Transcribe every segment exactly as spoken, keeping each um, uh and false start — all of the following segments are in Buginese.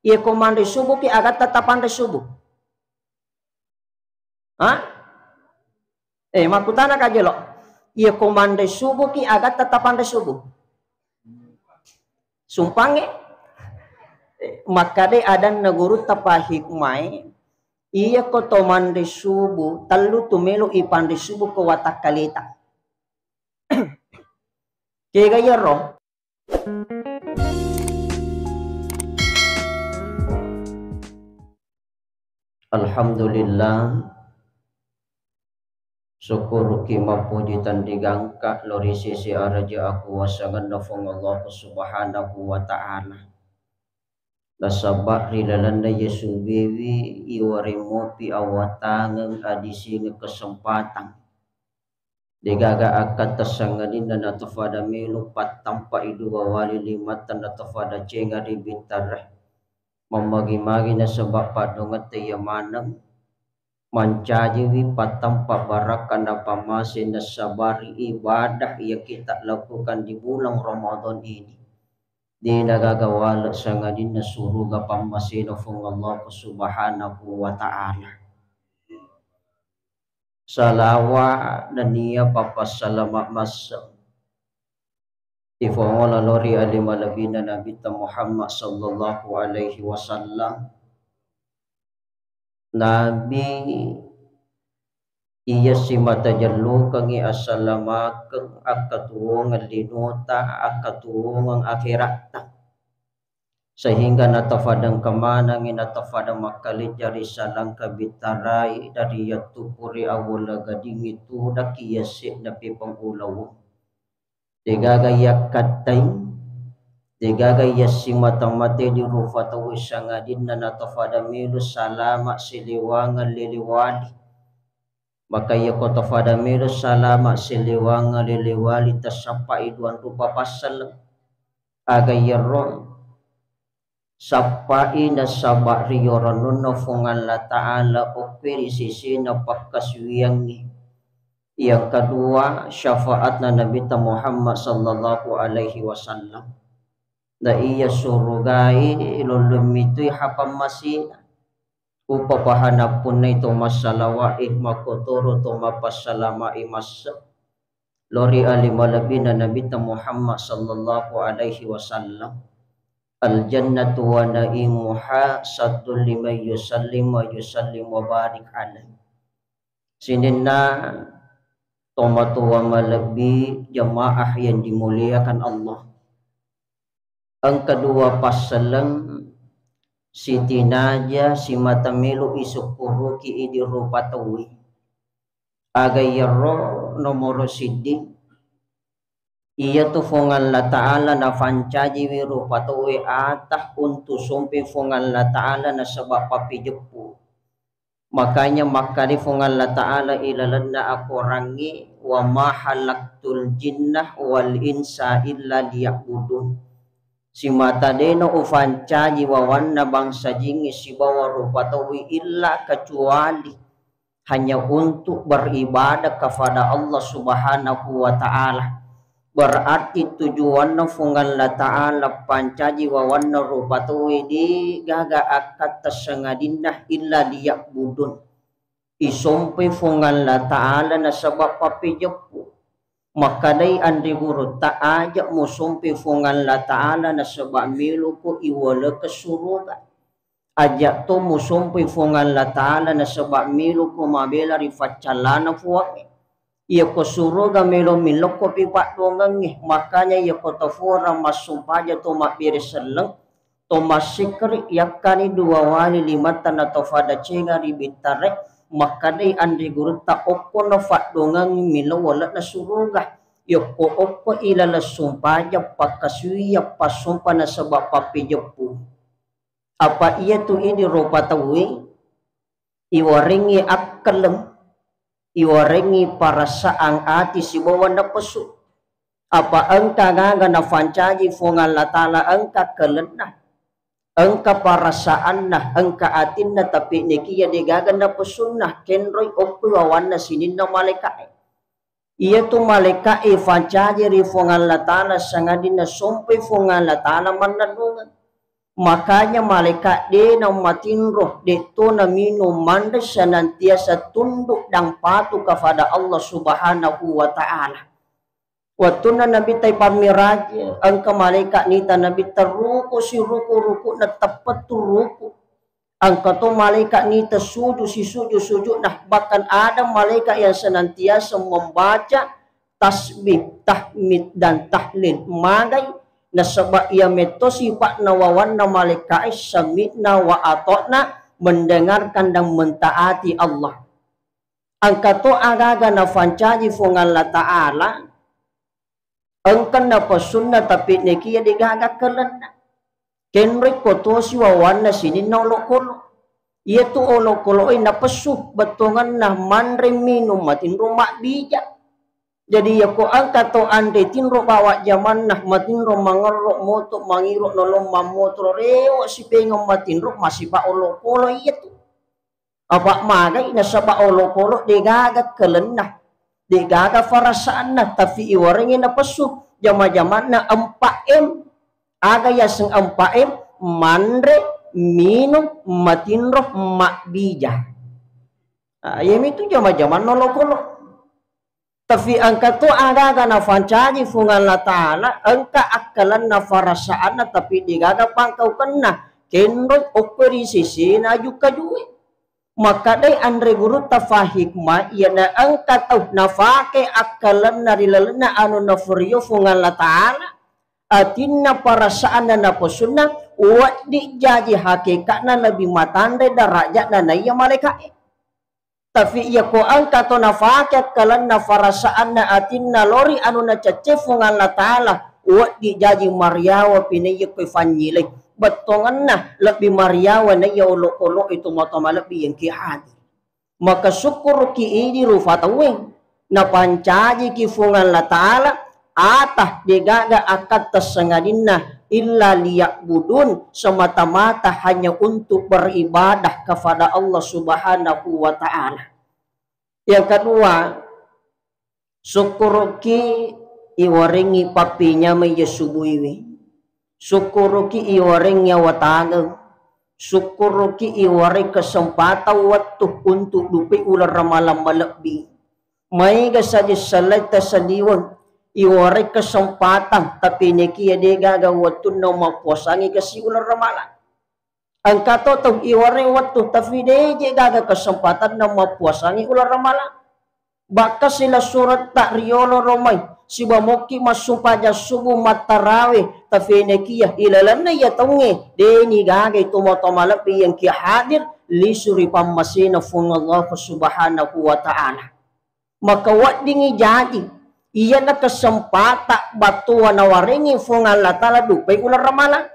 Iya ko manre subuh ki, agatta tapanre subuh? Ha? Eh, makkutana ka jelo. Iya ko manre subuh ki, agatta tapanre subuh? Sumpangnge? Eh, makkadai adanna gurutta pahikmae, iya ko to manre subuh, tellu tu melo ipanre subuh ko watakkaleta. Kega iyaro? Alhamdulillah, syukuruki mappuji tenrigangka lo ri sisi araja akuwasangenna Fuang Allah Subhanahu wa Ta'ala. Nasaba ri lalenna iya subuewi iwareng mopi awatangeng adisingeng kesempatan. Degaga akkatta sangadinna natofada melo pattampai dua wali limatta natofada cenga ri bittarae. Mammagi-magi nasaba paddongetta iya maneng mancajiwi pattampa barakka napammase nasabari ibadah iya kita lakukan di bulan Ramadan ini. Dena gaga wale sangadinna suruga pammasena Fuang Allah Subhanahu wa Ta'ala. Salawa nennia pappassalama masseng ifongola lori ali malebbina Nabitta Muhammad sallallahu alaihi wasallam. Nabi iya simata jellukengngi assalamakeng, akkatuwongeng linota, akkatuwongeng akheratta. Sehingga natafadeng kemanangngi, natafadeng makkalejja ri salangka bittarai dari yattupuri awwala gadingngi tudakki yasse'na pepeng ulaweng. Degaga yakkattai, degaga yassimata-matai di rufa tauwe sangadinna natafada melo salama selewangeng lelewali. Maka iya ko tafada melo salama selewangeng lelewali, tasappai duang rupa passaleng. Aga iyaro? Sappai nasaba riyoranonna Fuang Allah Ta'ala okkoe ri sesena pakkasuwiangnge. Yang kedua, syafaatna Nabitta Muhammad sallallahu alaihi wasallam. Na iya surugae lollong mitui hapammasena. Upapahana punnai to massalawae makkotoro to mappassalamae masseng lori ali malebbina Nabitta Muhammad sallallahu alaihi wasallam. Al jannatu wa na'imuha saddul liman yusallim wa yusallim wa barik alaih. Sininna tomatoa malebbi, jamaah yang dimuliakan Allah. Engka dua passaleng sitinaja simata melo isukkuruki idi rupa tauwe. Aga iyaro? Nomoro siddi, iyatu Fuang Allah Ta'ala nafancajiwi rupa tauwe ata untu sompe Fuang Allah Ta'ala nasaba pappejeppu. Makanya makkeda Fuang Allah Ta'ala ilalenna akorangnge, "Wa ma khalaqtul jinna wal insa illa liya'budun." Simata dena ufancaji wawanna bangsa jingnge sibawa rupa tauwe illa kecuali hanya untuk beribadah kepada Allah Subhanahu wa Ta'ala. Berarti tujuanna Fuang Allah Ta'ala pancaji wawanna rupa tauwe de gaga akkatta sangadinna illa liya'budun. Isompai Fuang Allah Ta'ala nasaba pappejeppu. Makkedai anre gurutta, aja musompai Fuang Allah Ta'ala nasaba meloko iwalekeng suruga. Aja to musompai Fuang Allah Ta'ala nasaba meloko mabela ri faccallana Fuangnge. Iyako suruga melo milokkopi paddoangengnge, makanya iyako tafora massumpaja to mabbere selleng, to massikri, yakkani dua wali limatta na to fada cenga ri bittare, makkedai anre gurutta, okko na faddoangengnge melo wale'na suruga. Yokko okko ilaleng sumpaja pakkasuwiyang passompa nasaba pappejeppu. Apa iyatu idi rupa tauwe iwarengngi akkaleng, iwarengngi parasaan ati sibawa napesu. Apa engka gaga nafancaji Fuang Allah Ta'ala, engka kalenna, engka parasaanna, engka atinna, tapi nekiya degaga napesunna, kenroi okko wawanna sininna malaika'e. Iyatu malaika'e fancaji ri Fuang Allah Ta'ala sangadinna sompai Fuang Allah Ta'ala mannennungeng. Makanya malaikat de' namatinro, de' to naminung manre, senantiasa tunduk dan patuh kepada Allah Subhanahu wa Ta'ala. Wettunna Nabitta ipammiraj, engka malaikat nita Nabitta ruku siruku-ruku'na, teppettu ruku. Engka to malaikat nita sujud sisujud-sujudna, bahkan ada malaikat yang senantiasa membaca tasbih, tahmid, dan tahlil. Magai? Nasaba iya metto sifa'na wawanna malaika'e, sami'na wa atokna, mendengarkan dan mentaati Allah. Engka to agaga nafancaji Fuang Allah Ta'ala, engka napessunna, tapi nekia degaga kelenna. Kenroi ko tosi wawanna sininna olokolo. Iyatu olokolo e napessu bettongenna manre minung matinro mabbija. Jadi yako engka to anre tinro bawa jamanna matinro mangerro moto, mangiro nolong mammotoro, rewa sipengeng matinro masipa olokolo iyatu. Apa magai? Nasaba olokolo degaga kelenna, degaga farasaanna, tapi iwarengngi napessu. Jama-jamanna empat M. Aga yaseng empat M? Manre, minung, matinro, mabbija. Ah, iyamitu jama-jamanna olokolo. Tapi engka to agaga nafancaji Fuang Allah Ta'ala, engka akkalenna, farasaanna, tapi degaga pangkaukenna. Kenroi okko ri sesena jukka jue. Makkadai anre gurutta Fa Hikmah, iyana engka tau nafake akkalenna ri lalenna anu nafurio Fuang Allah Ta'ala, atinna, parasaanna, napesunna, wedding jaji hakekatna lebih matanre darajatna naiya malaika'e. Tapi iyako engka to nafake akkalenna, farasaanna, atinna lori anu nacecce Fuang Allah Ta'ala, wedding jaji mariawa pinaiya koe fanynyilai. Bettongenna lebbi mariawa naiya olokolo itu mata malebbi engki hadir. Maka sukkuruki idi rufa tauwe. Napancajiki Fuang Allah Ta'ala, ata degaga akkatta sangadinna illa liya'budun, semata-mata hanya untuk beribadah kepada Allah Subhanahu wa Ta'ala. Yang kedua, sukkuruki iwarengngi pappinyameng iya subuiwi. Sukkuruki iwarengngi awatangeng. Sukkuruki iwareng kesempatan wettu untuk dupai uleng ramalang malebbi. Maega saja sellai tasaliweng, iwarai kesempatan, tapi nekia degaga wettunna mappuasangi kasi uleng ramalang. Engka to tau iwarai wettu, tapi deje gaga kesempatanna mappuasangi uleng ramalang. Bakka sila suretta riolo romai, siba mokki massumpajang subuh mattarawe, tapi nekia ilalenna iya taungnge, deni gaga itu mata malebbi yang kia hadir, lisu ri pammasena Fuang Allah Subhanahu wa Ta'ala. Maka weddingngi jaji iyana kesempatan battua nawarengngi Fuang Allah Ta'ala dupai uleng ramalang.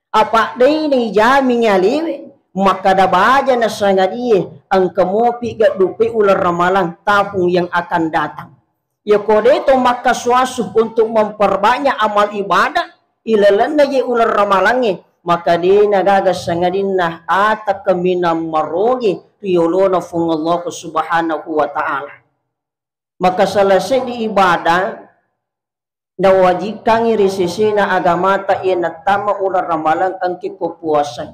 Apa dei naijamingi alewe, makkada baja nasangadie engka mopi ga dupai uleng ramalang tahun yang akan datang. Yako de to makkasuasu untuk memperbanyak amal ibadah ilalenna ye uleng ramalangnge, maka de nagaga sangadinna ata kaminang marogi ri yolona Fuang Allah Subhanahu wa Ta'ala. Maka salah seddi ibadah nawajikkangngi ri sesena agamata iya nattama uleng ramalang engke ko puasai.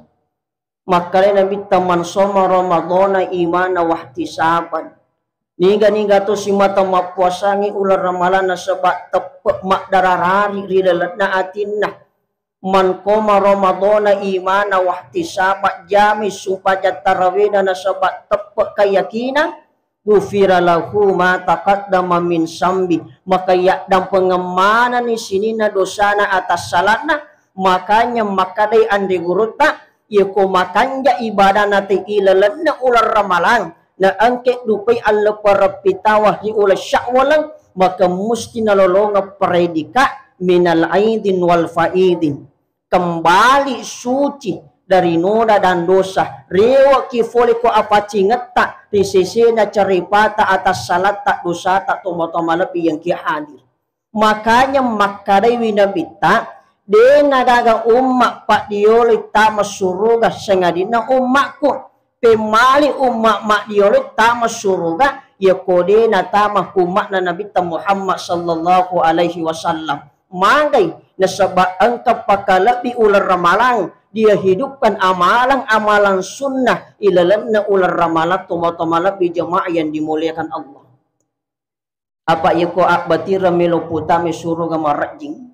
Makkalai Nabitta, "Man shoma Ramadhana imana wahtisaban." Niga-niga to simata mappuasangi uleng ramalang nasaba teppe maddararari ri lalenna atinna. "Man qama Ramadhana imana wahtisaba," jamai sumpajang tarawena nasaba teppe keyakinan, "ghufira lahu ma taqaddama min sambi," maka yaddampengeng manenni sininna dosana atassalanna. Makanya makkadai anre gurutta, yako makanja ibadana te ilalenna uleng ramalang, na engke dupai alleppereng pitawa ri uleng Syawal, maka musti nalolongeng predikat minal aidin wal faidin. Kembali suci dari noda dan dosa. Reweki fole ko apacingetta ri sesena carepata, atassalatta, dosata, tomatoa malebbi yang ki hadir. Makanya makkadaiwi Nabitta, de nagaga umma paddioloi tama suruga sangadinna ummakku. Pemmali umma maddioloi tama suruga, yako de natama umma'na Nabitta Muhammad sallallahu alaihi wasallam. Magai? Nasaba engka pakalebbi uleng ramalang, dia hidupkan amalan-amalan sunnah ilalenna uleng Ramalang, tomatoa malebbi jamaah yang dimuliakan Allah. Apa iya ko abbatireng melo putamai suruga marejjing?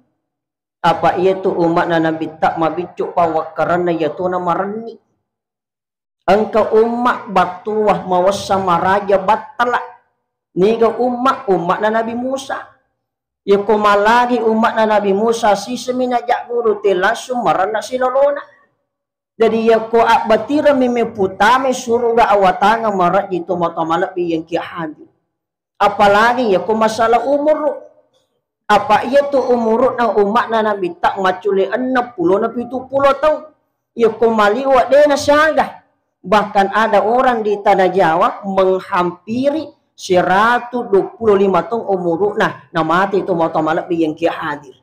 Apa iya tu umma'na Nabitta mabiccu pawakkaranna iyatona marenni. Engka umma battuwa mawessa maraja battala. Niga umma? Umma'na Nabi Musa. Yako malagi umma'na Nabi Musa sisemi naja guru te langsung marenna silolona. Jadi yako abbatireng mi meputamai suruga awatangeng marejji tomatoa malebbi yang kia hadir. Apalagi yako masalah umuru. Apa iya tu umuru'na umma'na Nabitta maccule enneng pulo na pitu pulo taung. Yako maliwa de nasiaga. Bahkan ada orang di tanah Jawa menghampiri seratus dua puluh lima taung umuru'na, namate tomatoa malebbi yang kia hadir.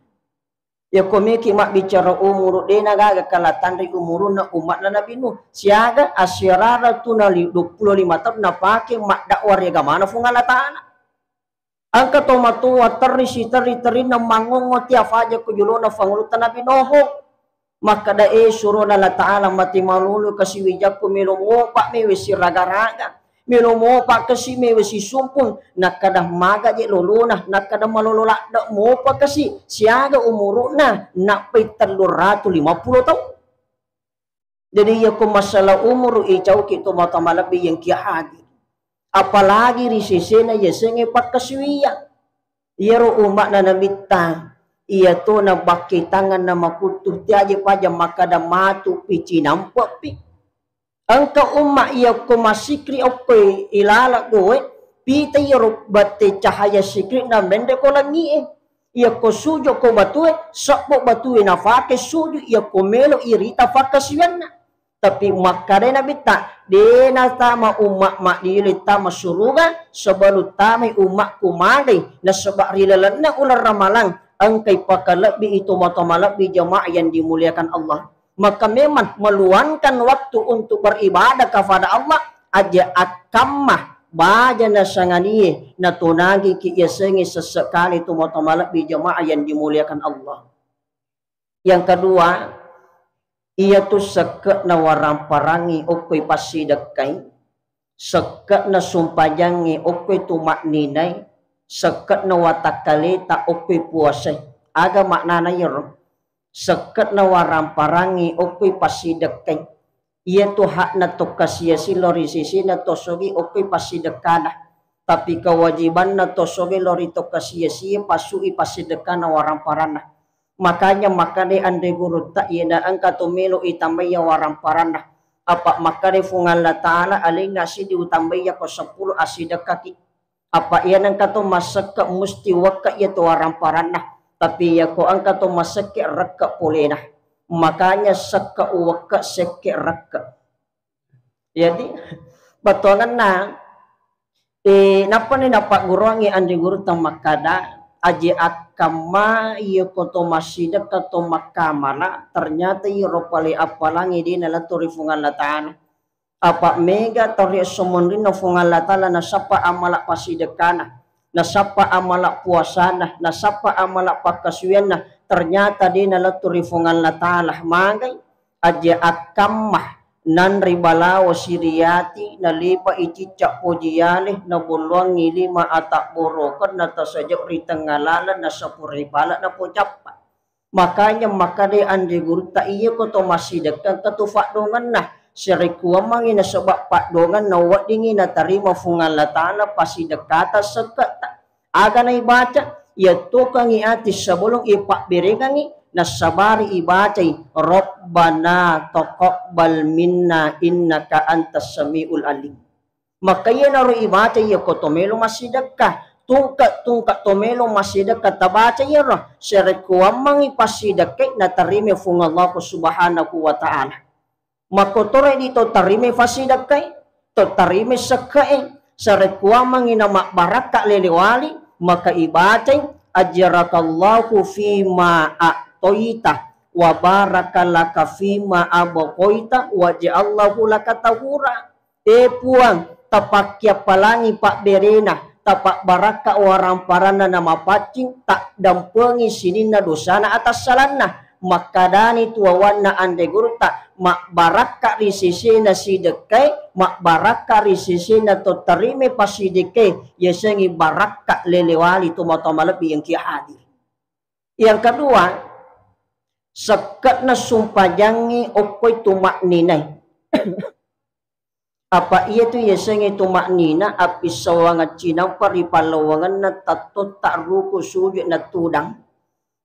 Yako meki mabbicara umuru, de nagaga kalatanri umurunna umma'na Nabi Nuh. Siaga asirara tu nali dua puluh lima taung napake maddakwa ri agamana Fuang Allah Ta'ala. Engka tomatoa terri siterri-terrinna mangongo tia faja ku julona fangulutta Nabi Nuh. Makkeda, e surona Allah Ta'ala, mate malolo kasi wijakku, melo mopa mewe siraga-raga. Melo mopa kasi mewe sisumpung, nakkeda maga je lolona, nakkeda malolo ladde mopa kasi, siaga umuru'na, nappai telluratu lima pulo taung. Jadi yako masalah umuru icauki tomatoa malebbi yang kia hadir. Apalagi ri sesena yasengnge pakkasiwiang. Iyaro umma'na Nabitta, iyatona bakketanganna makuttu, tiaje paja makkeda matu pi cinampe'pi. Engka umma iyako masikri okkoe ilala goe, pita iyaro batte cahaya sikri'na menre ko langi'e. Iyako suju ko batue, sebbo batue nafake suju, iyako melo irita fakkasiwianna. Tapi makkadai Nabitta, de natama umma madile tama suruga sebelum tamai ummaku madai, nasaba ri lalenna uleng Ramalang engkai pakalebbi itu tomatoa malebbi jamaah yang dimuliakan Allah. Maka memang meluangkan waktu untuk beribadah kepada Allah, aja akkamma baja nasanganie natonangiki yasengnge sesekali tomatoa malebbi jamaah yang dimuliakan Allah. Yang kedua, iyatu sekke'na waramparangngi okkoi passidekkai, sekke'na sumpajangngi okkoi tuma'ninai, sekke'na watakkaleta okkoi puasai. Aga maknana iyaro? Sekke'na waramparangngi okkoi passidekkai, iyatu hakna tokkasiasi lao ri sisina tosogi okkoi passidekkana, tapi kewajibanna tosogi lao ri tokkasiasie passu'i passidekkana waramparanna. Makanya makkadai anre gurutta, iyena engka to melo itambaiya waramparanna, apa makkadai Fuang Allah Ta'ala, alengnga siddi utambaiya ko seppulo assidekkaki. Apa iyana engka to massekke musti wekka iya to waramparanna, tapi iyako engka to masekke rekke polena. Makanya sekke uwekke sekke rekke. Jadi bettuangenna, eh, nappani nappagguruangngi anre gurutta makkada, aje akkamma iyako to massidekka to makkamala, ternyata iyaro pale appalangngi de nalettu ri Fuang Allah Ta'ala. Apa mega tau ri esso monrinna Fuang Allah Ta'ala nasappa amala pasidekkana, nasappa amala puasana, nasappa amala pakkasuwianna, ternyata de nalettu ri Fuang Allah Ta'ala. Magai? Aja akkamma nanri balawo siriyati, nalipa icicca poji yale, nabolloangngi lima atabborokeng, natasajo ri tengnga laleng, nasapurai pala napocappa. Makanya makkadai anre gurutta, iyako to massidekka engka tu faddongenna, sarekkuammengngi nasaba faddongenna weddingngi natarima Fuang Allah Ta'ala pasidekkata sekke'ta. Aga naibaca? Iyattokengngi ati sebelum ipabberengengngi, nassabari ibacai, "Rabbana taqabbal minna innaka antas samiul alim." Maka iyanaro ibaca iyako to melo massidekka, tungke-tungke to melo massidekka tabaca iyaro, sarekkuammengngi passidekkai natarima Fuang Allah Subhanahu wa Ta'ala. Makkotoro di to tarima passidekkai, to tarima sekke'e, sarekkuammengngi namabbarakka lele wali, maka ibacai, "Ajrakallahu fima a'toita, wa baraka laka fima abqoita, wa ja'allahu laka tahura." E Puang, tapakkiappalangi pabberena, tapabbarakka waramparanna namapaccing, taddampengi sininna dosana atassalanna, Makkadani tuawanna anre gurutta, mabbarakka ri sesena sidekkae, mabbarakka ri sesena to terima pasidekkae, yasengngi barakka lelewali tomatoa malebbi yang kia hadir. Yang kedua, sekke'na sumpajangnge okkoi tumakninae. Apa iyatu yasengnge tumaknina, appissawangeng cinampa ri pallawangenna tettotta ruku sujud na tudang.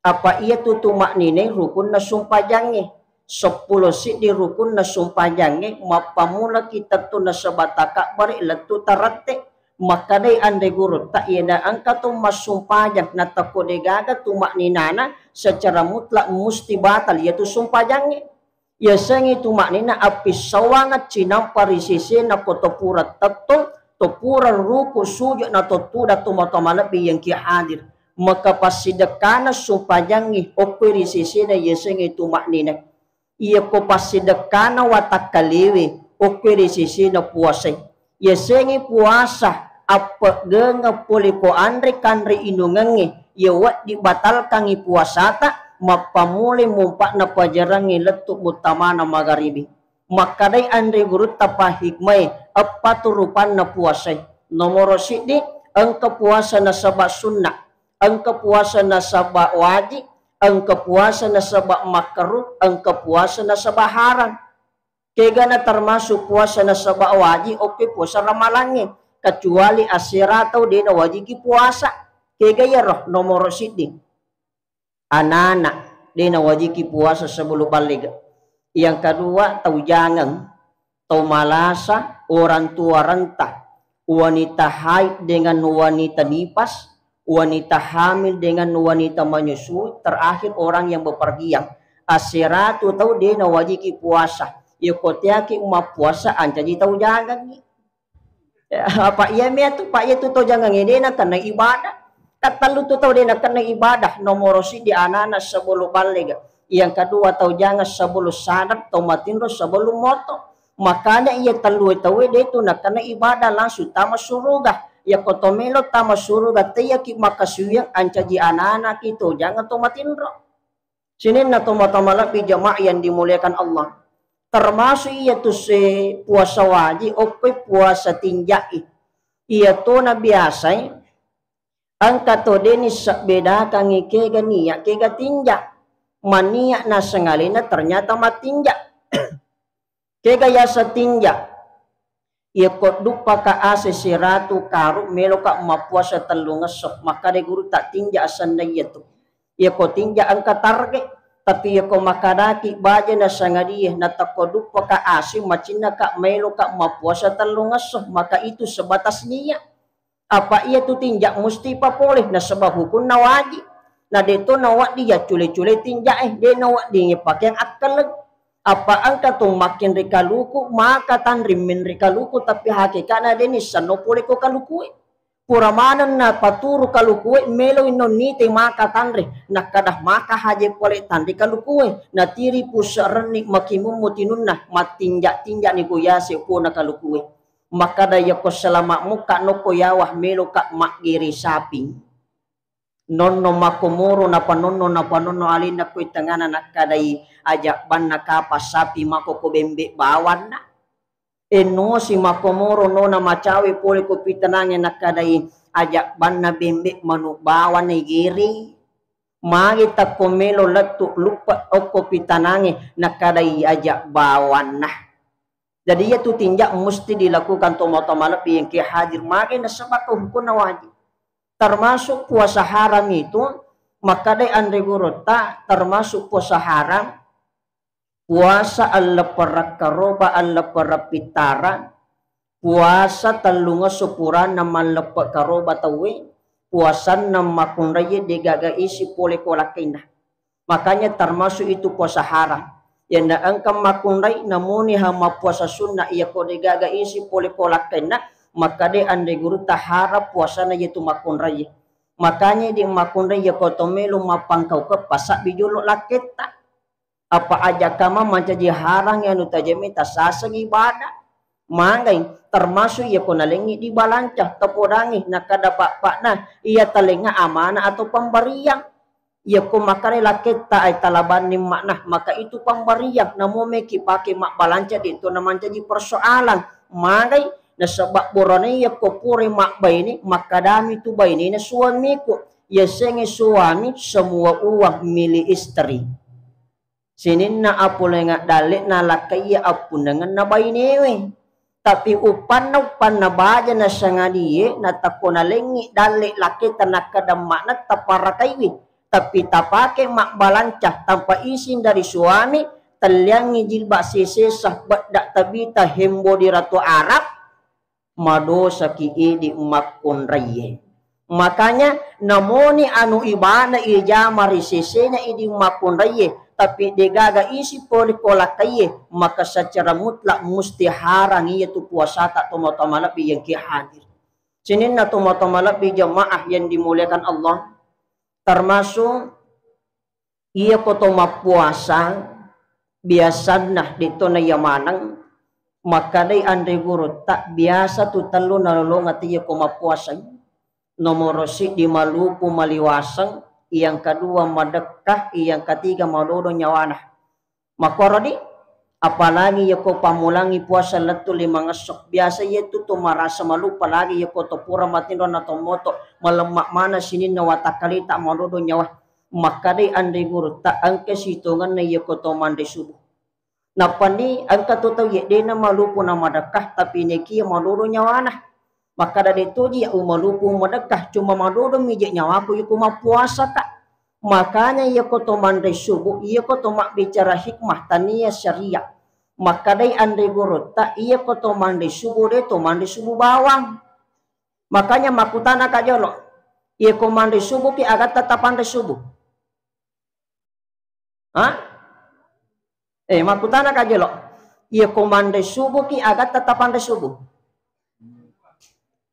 Apa iyatu tumakninae rukunna sumpajangnge. Seppulo siddi rukunna sumpajangnge, mappamulaki tettu nasaba takabbare lettu tarette. Makkedai anre gurutta, iyena engka to massumpajang natakko degaga tumakninana, secara mutlak musti batal iyatu sumpajangnge. Yasengnge tumaknina appissawangeng cinampa ri sesena ko to pura tettong, to pura ruku sujud na to tudang tomatoa malebbi yang kia hadir. Maka passidekkana sumpajangnge okkoi ri sesena yasengnge tumaknina. Iyako passidekkana watakkalewe okkoi ri sesena puasae. Yasengnge puasa appeggengeng pole ko anre kanre inungengnge, iya wedding batalkangngi puasata, mappamulai mumpa'na pajarangnge lettu muttamana magaribi. Makkedai anre gurutta pahikmae, eppatu rupanna puasae. Nomoro siddi, engka puasa nasaba sunna, engka puasa nasaba wajib, engka puasa nasaba makruh, engka puasa nasaba haram. Kegana termasuk puasa nasaba wajib, okke puasa ramalangnge, kecuali asera tau de nawajiki puasa. Kega iyaro? Nomoro siddi, anana de nawajiki puasa sebelum ballega. Yang kedua, tau jangeng, tau malasa, orang tua renta, wanita haid dengan wanita nipas, wanita hamil dengan wanita menyusui, terakhir orang yang bepergian. Aseratu tau de nawajiki puasa. Yako teaki mappuasa ancaji tau jangengngi. Ya, apa iya mea tu, Pak, iya tu tau jangengnge de nakenna ibadah. Kattellu tu tau de nakenna ibadah. Nomoro siddi anana sebelum ballega. Yang kedua tau jangeng sebelum sadar, tau matinro sebelum moto. Makanya iya tellue tauwe de tu nakenna ibadah langsung tama suruga. Yako to melo tama suruga, teyaki makasuwiang ancaji ananaki to jangeng to matinro. Sininna tomatoa malebbi jamaah yang dimuliakan Allah. Termasuk iya tu se puasa wajib, okkoi puasa tinjai. Iya tona biasai engka to deni sebbedakangi kega niat, kega tinja. Maniat nasengalena ternyata matinja. Kega yaseng tinja? Iyako duppaka ase siratu karung, meloka mappuasa tellungesso, makkeda gurutta tinja asenna iyatu. Iyako tinja engka target, tapi iyako makkadaki baja nasangadie, natakko duppaka ase macinnaka meloka mappuasa tellungesso, maka itu sebatas niat. Apa iyatu tinja musti papole nasaba hukunna wajib. Na deto nawedding yaccule-cule tinjae, de nawedding pakeang akkaleng. Apa engka tu makkinri kaluku, maka tanri menri kaluku, tapi hakikatna de nissenno pole ko kalukue. Pura maneng napaturu kalukue, meloi nonnite maka tanri, nakkada maka haje pole tanri kalukue, natiri puserenni makimummu tinunna, mattinja-tinjani ko yase pona kalukue. Makkada yako selama mukka nokko yawa meloka maggere sapi. Nonno makkomoro napanonno, napanonno alenna koi tengana nakkadai aja banna kapa sapi mako ko bembe bawanna. Enosi makkomoro nona macawe pole ko pitanange nakkadai aja banna bembe manu bawanna igere. Magi takko melo lettu luppe okko pitanange nakkadai aja bawanna. Jadi iyatu tinja musti dilakukan tomatoa malebbi engke hadir, magi nasaba ko hukunna wajib. Termasuk puasa haram itu, makkadai anre gurutta, termasuk puasa haram, puasa allepereng karoba, allepereng pittara, puasa tellungesso puranna malleppe karoba tauwe, puasanna makkunraie degaga isi pole ko lakkainna. Makanya termasuk itu puasa haram. Yanda engka makkunrai namuni ha mappuasa sunna, iyako degaga isi pole ko lakkainna, makkade anre gurutta haram puasana iyatu makkunrai. Makanya di makkunrai iyako to melo mappangkaukeng pasabbi jolo lakketta. Apa aja kama mancaji haram anu tajami tasaseng ibadah. Magai termasuk iyako nalengi di balanca, tapodangi nakada bappakna iya talenga amanah atau pemberian. Iyako makkeda lakketta ai talabanni makna, maka itu pamberian, namo meki pake mabbalanca de to namancaji persoalan. Magai nasaba burane iyako pura mabbaine, makkedami tu bainena suamiku, yasengnge suami semua uang milik istri. Sininna apolenga dalle nalakkai iya appunnangenna bainewe. Tapi uppanna, uppanna baja nasangadie natakko nalengngi dalle lakketa nakkeda makna taparakaiwi. Tapi tapake mabbalanca tanpa izin dari suami, telliangngi jilbab sesesa, bedda tabita, hembo di ratu Arab, madosaki idi makkunraiye. Makanya namoni anu ibana ijama ri sesena idi makkunraiye, tapi degaga isi pole ko lakkaiye, maka secara mutlak musti harang iya tu puasata tomatoa malebbi yang ki hadir. Sininna tomatoa malebbi jamaah yang dimuliakan Allah, termasuk iyako to mappuasa, biasanna de to naiya maneng, makkedai anre gurutta, biasa tu tellu nalolongeng iyako mappuasai. Nomoro siddi malupu maliwaseng, yang kedua madekka, yang ketiga madodo nyawana. Makkorodi, apalagi iyako pammulangi puasa lettu limangesso. Biasa iyatu to marasa malupa lagi iyako to pura matinro na to moto, malemma mana sininna watakkalita madodo nyawa. Makkedai anre gurutta, engka sitongenna iyako to manre subuh. Nappani engka to tau ye dena malupu na madekka, tapi nekia madodo nyawana. Makkeda de toji ya umalupu madekka, cuma madodo mi je nyawaku iko mappuasaka. Makanya iyako to manre subuh, iyako to mabbicara hikmah, tania syariah. Makkedai anre gurutta, iyako to manre subuh de to manre subuh bawang. Makanya makkutana ka jolo, iyako manre subuh ki agatta tapanre subuh? Ha? Eh, makkutana ka jolo, iyako manre subuh ki agatta tapanre subuh?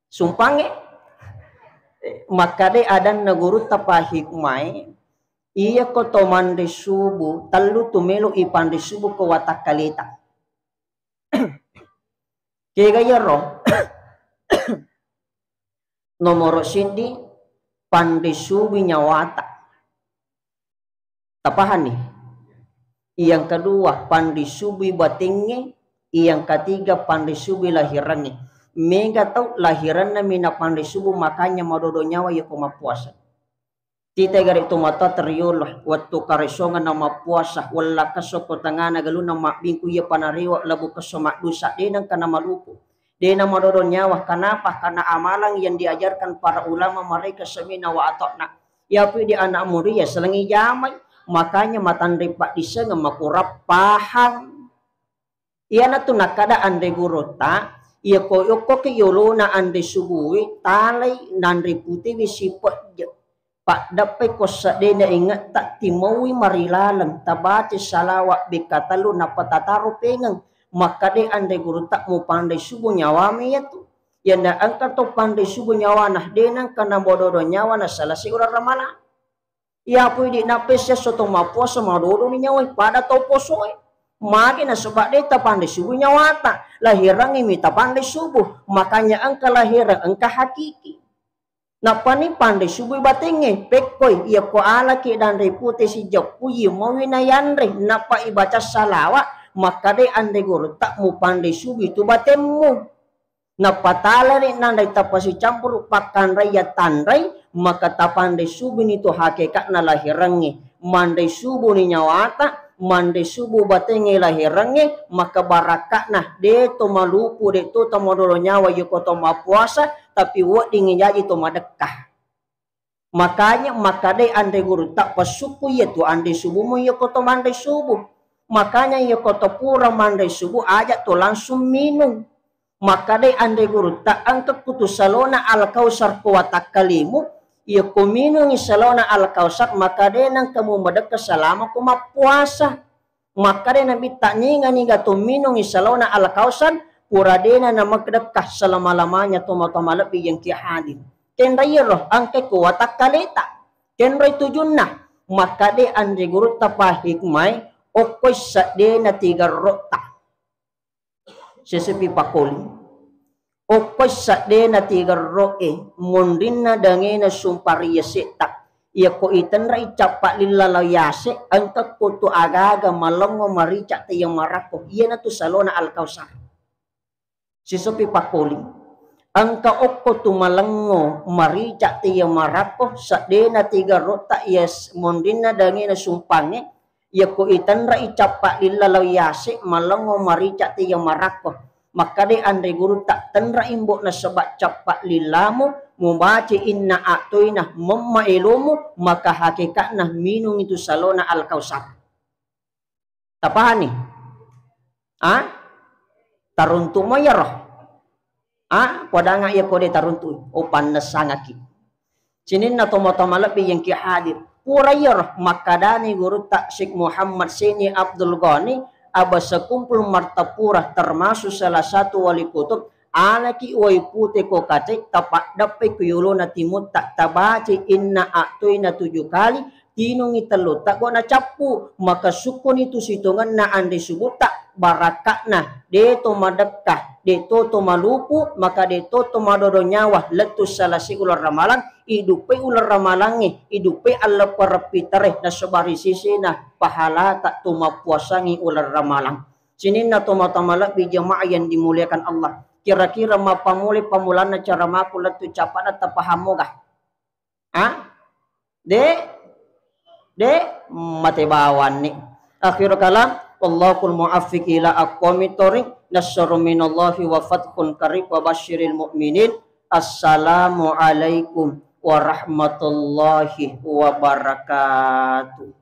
Sumpangnge? Eh, makkade adanna gurutta pahikmae, iyako to manre subuh, tellu tu melo ipanre subuh ko watakkaleta. Kega iyaro? Nomoro siddi, panre subuh nyawata. Tapahanni? Yang kedua, panre subuh batengnge. Yang ketiga, panre subuh lahirangnge. Mega tau lahiranna mi na panre subuh, makanya madodo nyawa iyako mappuasa. Tita gare tomatoa teriolo, wettu karesongenna mappuasa, wella kesso ko tengana galunna mabbingku iya panarewa labu kesso maddusa, de nengka namalupu. De namadodo nyawa. Kenapa? Karena amalan yang diajarkan para ulama mereka sami'na wa atokna. Yapi di anak murid ya selengi jamai, makanya matanre paddisengeng makurang paham. Iyanatu nakkada anre gurutta, iyako yokkoki yolona anre subuhi, talai nanre putiwi sipejje. Paddeppai ko seddena ingetta, timaui marilaleng, tabaca salawa bekka tellu, nappa tataro pengeng. Makkade anre gurutta, mupanre subuh nyawami iyatu. Iyana engka to panre subuh nyawana, de nengka nabododo nyawa nasalase uleng ramalang. Iyapu idi nappa siesso to mappuasa madodoni nyawai pada tau posoe. Magi nasaba de tapanre subuh nyawata, lahirangngi mi tapanre subuh. Makanya engka lahirang, engka hakiki. Nappani panre subuh batengnge, pekkoi, iyako alaki danre pute sijeppu, iye mawi nayanre, nappa ibaca salawa, makkade anre gurutta, mupanre subuh tu batemmu. Nappa talani nanre tapasicampuru pakkanrei ya tanrei, maka tapanre subuni tu hakekatna lahirangnge. Manre subuni nyawata, manre subu batengnge lahirangnge, maka barakka'na de to malupu, de to tamadolo nyawa yoko to mappuasa, tapi weddingngi jaji to madekka. Makanya makkadai anre gurutta, passukku iyatu anre subumu iyako to manre subu. Makanya iyako to pura manre subu, aja to langsung minung. Makkadai anre gurutta, engka kutu salona Al-Kausar ko watakkalimu, iyako minungi salona Al-Kausar, makkadai nengka mumadekka salama ko mappuasa. Makkadai Nabitta, niga-niga to minungi salona Al-Kausar, pura dena namadekka selama-lamanya to matoa malebbi yang ki hadir. Kenrai ro, engkai ko watakkaleta. Kenrai tujunna. Makkadai anre gurutta pahikmai, okkoi seddena tigerrotta. Sesepi pakoli. Okkoi seddena tigerro'e, monrinna dangena sumpariya setta. Iyako itenrai cappa lilla lao yase, engka ko tu agaga malengngo marica te iya marakko, iyanatu salona Al-Kausar. Sisopi pakkoling. Engka okko tu malengngo marica te iya marakko, seddena tiga rotta iya s-, monrinna dangena sumpangnge, iyako itenrai cappa lilla lao yase, malengngo marica te iya marakko. Makkade anre gurutta, tenra imbo nasaba cappa lillamu, mubace inna a'toina, memma elomu, maka hakekatna minung itu salona Al-Kausar. Tapahani? Ah? Taruntu mo iyaro? Ah? Podanga iya kode taruntu. Oh, pannessangaki. Sininna tomatoa malebbi yang ki hadir. Pura iyaro makkadani gurutta Syekh Muhammad Seni Abdul Ghani, Abah Sekumpul Martapura, termasuk salah satu wali kutub, alaki wai pute ko kace, tapaddeppai ku yolona timutta, tabaci inna a'toina tujuh kali, tinungi tellu teggo nacappu, maka sukkuni tu sitongenna anre subutta, barakakna, de to madekka, de to to malupu, maka de to to madodo nyawa, lettu salasi uleng ramalang, iduppai uleng ramalangnge, iduppai alleppereng pitare, nasobari sisena pahalata tu mappuasangi uleng ramalang. Sininna tomatoa malebbi jamaah yang dimuliakan Allah. Kira-kira mappammula pammulanna cara maku lettu capana tapaham moga? Ah? De? De? Mate bawanni. Akhirul kalam, wallahul muwaffiq ila aqwamit thoriq. Nasrun minallahi wa fathun qarib wa basyiril mu'minin. Assalamualaikum warahmatullahi wabarakatuh.